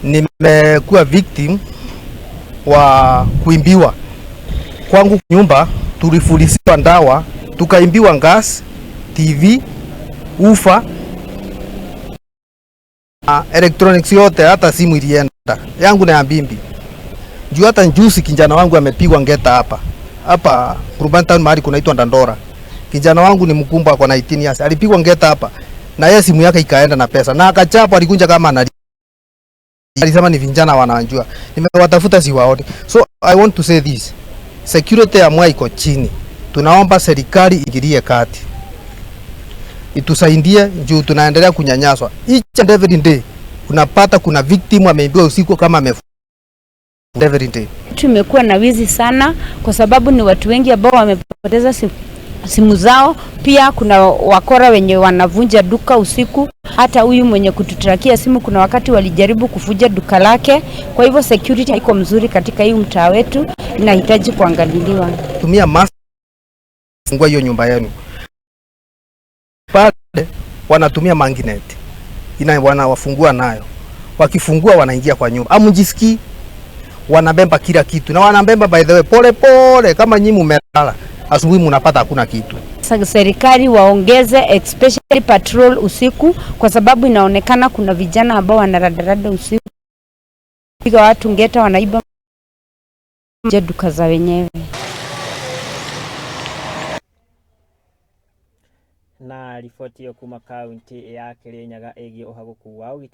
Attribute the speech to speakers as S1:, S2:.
S1: Nimekuwa victim wa kuibiwa kwangu nyumba, tulifulisiwa ndawa, tukaibiwa gas, TV, woofer, electronics yote, hata simu ilienda yangu na ya bibi. Juu hata juzi kijana wangu amepigwa ngeta hapa hapa Urban Town mahali kunaitwa Dandora. Kijana wangu ni mkubwa kwa 19 years, alipigwa ngeta hapa na yeye simu yake ikaenda na pesa na akachapwa, alikunja kama analia. Alisema ni vijana wanajua. Nimewatafuta siwaoni. So I want to say this. Security ya Mwea iko chini. Tunaomba serikali ingilie kati, itusaidie juu tunaendelea kunyanyaswa each and every day. Unapata kuna victim ameibiwa usiku kama amefu every day.
S2: Tumekuwa na wizi sana kwa sababu ni watu wengi ambao wamepoteza simu zao. Pia kuna wakora wenye wanavunja duka usiku. Hata huyu mwenye kututrakia simu, kuna wakati walijaribu kuvunja duka lake. Kwa hivyo security haiko mzuri katika hii mtaa wetu, inahitaji kuangaliliwa.
S1: Tumia mask, fungua hiyo nyumba yenu pale, wanatumia magnet ina wanawafungua nayo, wakifungua wanaingia kwa nyumba, amjisikii, wanabeba kila kitu na wanabeba, by the way, pole pole, kama nyinyi mumelala, asubuhi mnapata hakuna kitu.
S2: Serikali waongeze especially patrol usiku, kwa sababu inaonekana kuna vijana ambao wanaradarada usiku, piga watu ngeta, wanaiba duka za wenyewe.
S3: Na riboti ĩyo kuma kaunti ya Kirinyaga ĩgiĩ ũhagũku wa ũgitĩri.